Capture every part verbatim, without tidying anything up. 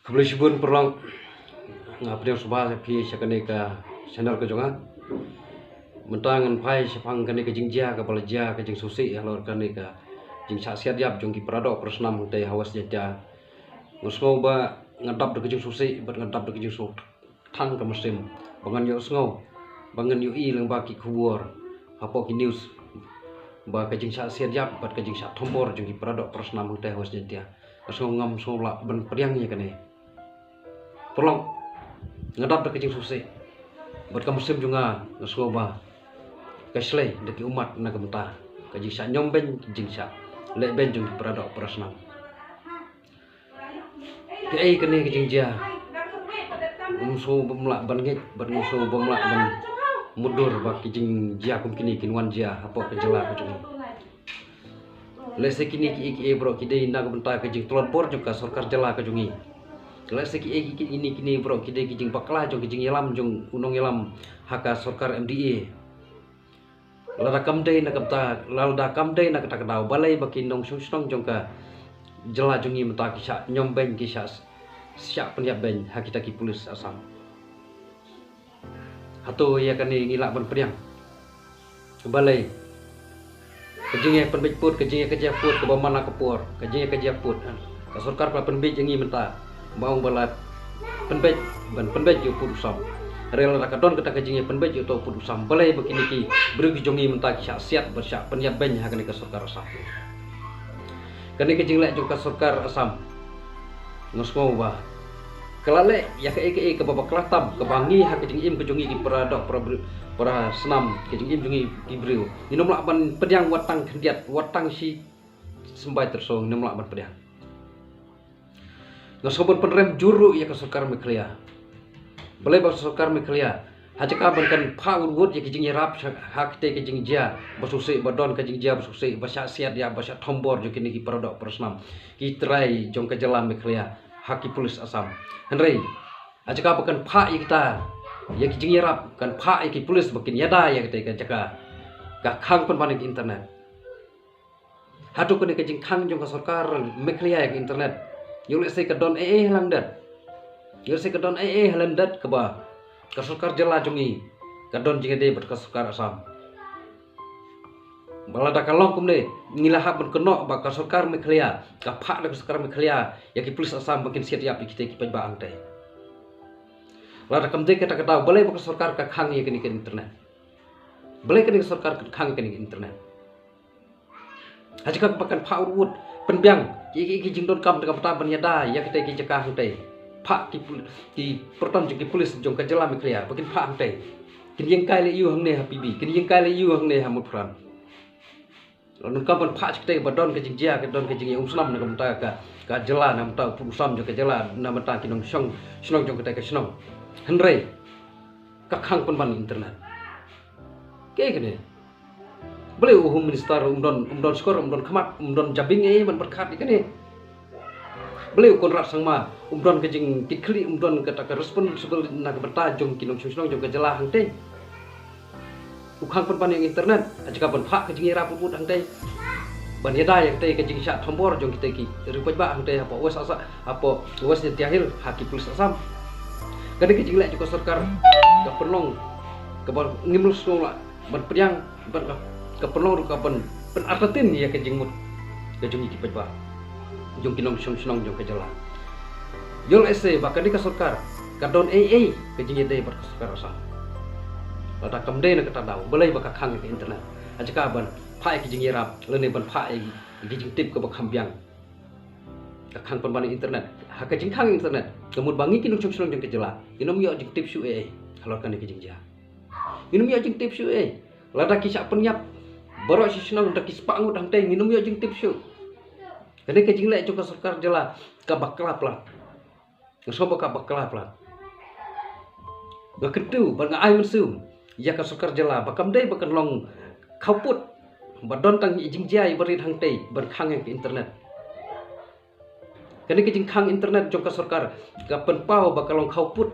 Khublei shibun paralok. Nga pdiang sngewbha ïa phi sha kane ka channel ka jong nga. Mynta ngan phai shaphang kane ka jingjia kaba la jia, ka jingsngewsih halor kane ka jingshah siat ïap jong ki paradoh parasnam hangtei ha West Jaintia. Nga sngew ba nga dap da ka jingsngewsih bad nga dap da ka jingsngewthuh tang ka mynsiem ba ngan ïohsngew, ba ngan ïohi lyngba ki khubor hapoh ki news ba ka jingshah siat ïap bad ka jingshah thombor jong ki paradoh parasnam hangtei ha West Jaintia. Nga sngew ngam sngew lah ban pdiang ïa kane. Paralok, nga dap da ka jingsngewsih bad ka mynsiem jong nga, nga sngew ba ka shlei da ki ummat na ka bynta ka jingshah ñiom beiñ, ka jingshah leh beiñ jong ki paradoh parasnam. Kaei kane ka jingjia? Ngam sngew bym lah ban ngeit bad ngam sngew bym lah ban mutdur ba ki jingjia kum kine kin wan jia hapoh ka jylla ka jong ngi. Lehse kine kiei kiei baroh ki dei na ka bynta ka jingtlot bor jong ka sorkar jylla ka jong ngi. Lehse kiei ki kine kine baroh ki dei ki jingbakla jong ki jingïalam jong u nongïalam ha ka sorkar M D A. Lada kam dei na kata, lada kam dei na kata ka daw, balei ba ki nongshong shnong jong ka jylla jong ngi mynta ki shah ñiom beiñ, ki shah, shah pynïap beiñ ha kita ki pulit Assam? Hato ïa kane ngi lah ban pdiang? Balei? Ka jingïapynbeit pud, ka jingïakajia pud kaba man la ka por, ka jingïakajia pud, ha. Ka sorkar ka la pynbeit ïa ngi mynta ba ong ba la pynbeit, ban pynbeit ïa u pud u sam. Hynrei lada ka don kata ka jingïapynbeit ïa uto u pud u sam, balei ba kine ki briew ki jong ngi mynta ki shah siat bad shah pynïap beiñ ha kane ka sorkar Assam? Kane ka jingleh jong ka sorkar Assam, nga sngew ba ka la leh ïa kaei kaei kaba bakla tam, kaba ngi ha ka jingim ka jong ngi ki para doh, para briew, para snam, ka jingim jong ngi ki briew, ngin ym lah ban pdiang wat tang khyndiat, wat tang shi symbai tyrso ngin ym lah ban pdiang. Nga sngew ban pynrem jur ruh ïa ka sorkar Meghalaya. Balei ba ka sorkar Meghalaya, ha jaka ban kan phah wut wut ïa ka jingïarap sha, ha katei ka jingjia ba sngewsih, ba don ka jingjia ba sngewsih, ba shah siat ïap, ba shah thombor jong kine ki para doh para snam, ki trai jong ka jylla Meghalaya ha ki pulit Assam. Hynrei ha jaka ba kan phah ïa kita, ïa ki jingïarap, kan phah ïa ki pulit ba kin ïada ïa katei ka jaka, ka khang pynban ïa ka internet. Hato kane ka jingkhang jong ka sorkar Meghalaya ïa ka internet, ïoh lehse ka don ei ei ha lyndet? Ïoh lehse ka don ei ei ha lyndet kaba ka sorkar jylla jong ngi ka don jingïadei bad ka sorkar Assam? Ba lada ka long kumne, ngi la hap ban kynnoh ba ka sorkar Meghalaya ka phah da ka sorkar Meghalaya ïa ki pulit Assam ba kin siat ïap ïa kitei ki paidbah hangtei. Lada kam dei kata ka daw, balei ba ka sorkar ka khang ïa kane ka internet? Balei kane ka sorkar ka khang ïa kane ka internet? Ha jaka ba kan phah wut wut, pynbiang ki, ki, ki jingdonkam da ka bynta ban ïada ïa kitei ki jaka hangtei, phah ki pul-, ki pyrton jong ki pulit jong ka jylla Meghalaya ba kin phah hangtei. Kin ïeng kai leh ïew hangne ha P B, kin ïeng kai leh ïew hangne ha Mawphran. Lada donkam ban phah sha kitei ba don ka jingjia, ka don ka jingïaumsnam na ka bynta ka, ka jylla, na ka bynta u pud u sam jong ka jylla, na ka bynta ki nongshong shnong jong katei ka shnong. Hynrei ka khang pynban internet. Kaei kane? Balei u Home Minister um don, um don shkor, um don khmat, um don jabieng ei ei ban pyrkhat ïa kane? Balei u Conrad Sangma um don ka jingkitkhlieh, um don kata ka responsible na ka bynta jong ki nongshong shnong jong ka jylla hangtei? U khang pynban ïa ka internet ha jaka ban phah ka jingïarap wut wut hangtei, ban ïada ïa katei ka jingshah thombor jong kitei ki riewpaidbah hangtei hapoh West Assam, hapoh West Jaintia Hills, ha ki pulit Assam. Kane ka jingleh jong ka sorkar ka pynlong kaba ngim lah sngew lah ban pdiang, ban ka, ka pynlong ruh ka ban pynartatien ïa ka jingmut ka jong ngi ki paidbah, jong ki nongshong shnong jong ka jylla. Ïoh lehse ba kane ka sorkar ka don ei ei ka jingïadei bad ka sorkar Assam. Lada kam dei na kata daw, balei ba ka khang ïa ka internet ha jaka ban phah ïa ka jingïarap lane ban phah ïa ka jingtip kaba kham biang? Ka khang pynban ïa ka internet. Ha ka jingkhang internet, ka mut ba ngi ki nongshong shnong jong ka jylla ngin ym ïoh jingtip shuh ei ei halor kane ka jingjia. Ngin ym ïoh jingtip shuh ei. Lada ki shah pynïap baroh shi shnong da ki spah ngut hangtei, ngin ym ïoh jingtip shuh. Kane ka jingleh jong ka sorkar jylla ka bakla palat. Nga sngew ba ka bakla palat. Nga kyntu bad nga ai mynsiem ïa ka sorkar jylla ba kam dei ba kan long khawpud ba don tang i jingjia iba rit hangtei ban khang ïa ka internet. Kane ka jingkhang internet jong ka sorkar ka pynpaw ba ka long khawpud.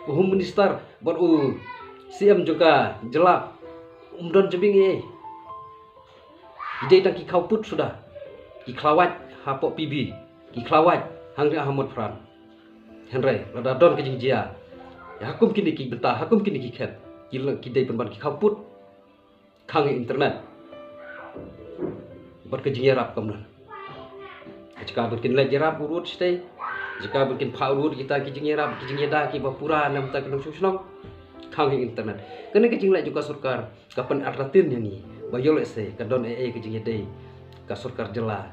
U Home Minister bad u C M jong ka jylla um don jabieng ei ei. Ki dei tang ki khawpud suda, ki khlawait hapoh P B. ki khlawait hangne ha Motphran. Hynrei lada don ka jingjia, ïa ha kum kine ki bynta, ha kum kine ki khet, ki la, ki dei pynban ki khawpud khang internet. Bad ka jingïarap kam don. Ka jaka ban kin leit ïarap u rud shatei, jaka ban kin phah u rud kita ki jingïarap, ki jingïada kiba pura namar ka nongshong shnong, khang internet. Kane ka jingleh jong ka sorkar ka pynartatien ïa ngi ba ïoh lehse ka don ei ei ka jingïadei ka sorkar jylla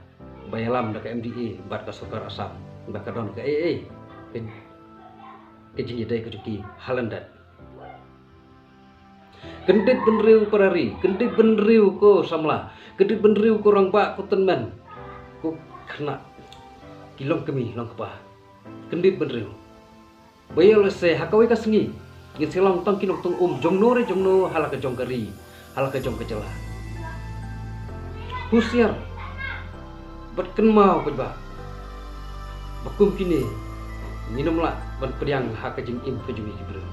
ba ïalam da ka M D A bad ka sorkar Assam, ba ka don ka ei ei ka, ka jingïadei ka jong ki ha lyndet. Kyndit bynriew para ri, kyndit bynriew ko samla, kyndit bynriew ko rangbah, ko tymmen, ko khynnah, ki longkmie longkpa. Kyndit bynriew. Ba ïoh lehse ha kawei ka sngi ngin sa long tang ki nongtong um jongno re jongno ha la ka jong ka ri, ha la ka jong ka jylla. Husiar bad kynmaw paidbah ba kum kine ngin ym lah ban pdiang ha ka jingim ka jong ngi ki briew.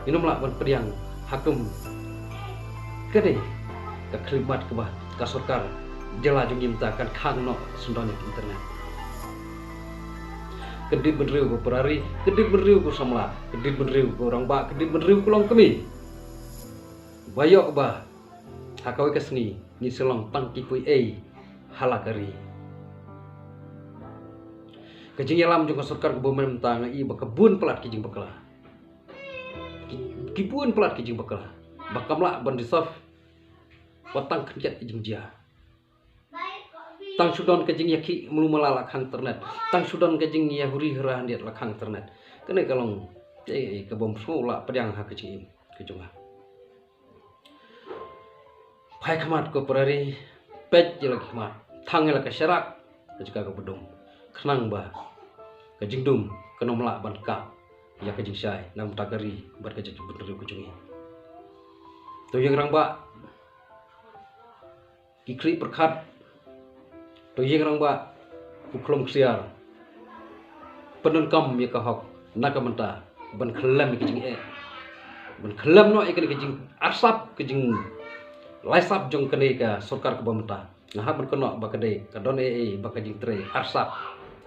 Ngin ym lah ban pdiang ha kum kane ka khyllipmat kaba ka sorkar jylla jong ngi mynta kan khang noh syndon ïa ka internet. Kyndit bynriew ko para ri, kyndit bynriew ko samla, kyndit bynriew ko rangbah, kyndit bynriew ko longkmie. Ba ïoh ba ha kawei ka sngi ngin sa long tang ki poi ei ha la ka ri. Ka jingïalam jong ka sorkar kaba mynta nga i ba ka bun palat ki jingbakla. Ki, ki bun palat ki jingbakla ba kam lah ban resolve wat tang khyndiat ki jingjia. Tang shu don ka jingïakhih mluh mala la khang internet. Tang shu don ka jingïahuri hura handiat la khang internet. Kane ka long ei ei ka bym sngew lah pdiang ha ka jingim ka jong nga. Phai khmat ko para ri, peit ïa la ki khmat, thang ïa la ka sharak, ka jaka kaba dum. Khnang ba ka jingdum kan ym lah ban kah ïa ka jingshai na ka bynta ka ri bad ka jaitbynriew ka jong ngi. To ïeng rangbah, ki khlieh pyrkhat, to ïeng rangbah, u khlem ksiar, pyndonkam ïa ka hok na ka bynta ban khyllem ïa ka jingeh, ban khyllem noh ïa kane ka jingarsap, ka jinglaisap jong kane ka sorkar kaba mynta. Nga hap ban kynnoh ba ka dei, ka don ei ei ba ka jingtrei arsap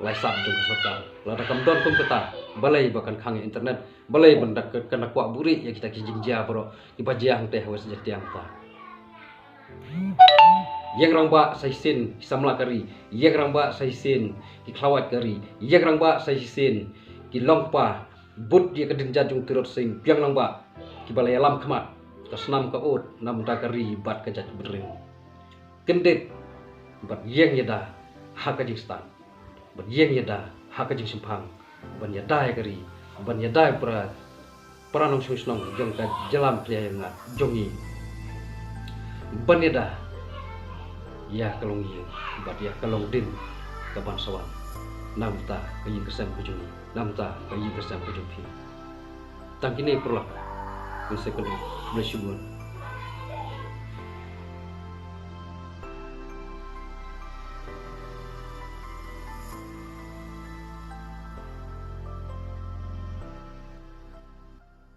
laisap jong ka sorkar. Lada kam don kum kata, balei ba kan khang ïa internet, balei ban da ka, kan da kwah buhrieh ïa kita ki jingjia baroh kiba jia hangtei ha West Jaintia mynta. Ïeng rangbah sa shisien ki samla ka ri, ïeng rangbah sa shisien ki khlawait ka ri, ïeng rangbah sa shisien ki longkpa, bud ïa ka dynja jong u Tirot Sing, biang rangbah kiba la ïalam khmat ka snam ka ud na ka bynta ka ri bad ka jaitbynriew. Kyndit bad ïeng ïada ha ka jingstad, bad ïeng ïada ha ka jingshemphang, ban ïada ïa ka ri, ban ïada ïa para, para nongshong shnong jong ka jylla Meghalaya jong ngi, ban ïada ïa ka longïing bad ïa ka longdien kaban sa wan na ka bynta ka ïing ka sem ka jong ngi, na ka bynta ka ïing ka sem ka jong phi. Tang kine paralok, ngin sa kynduh. Khublei shibun.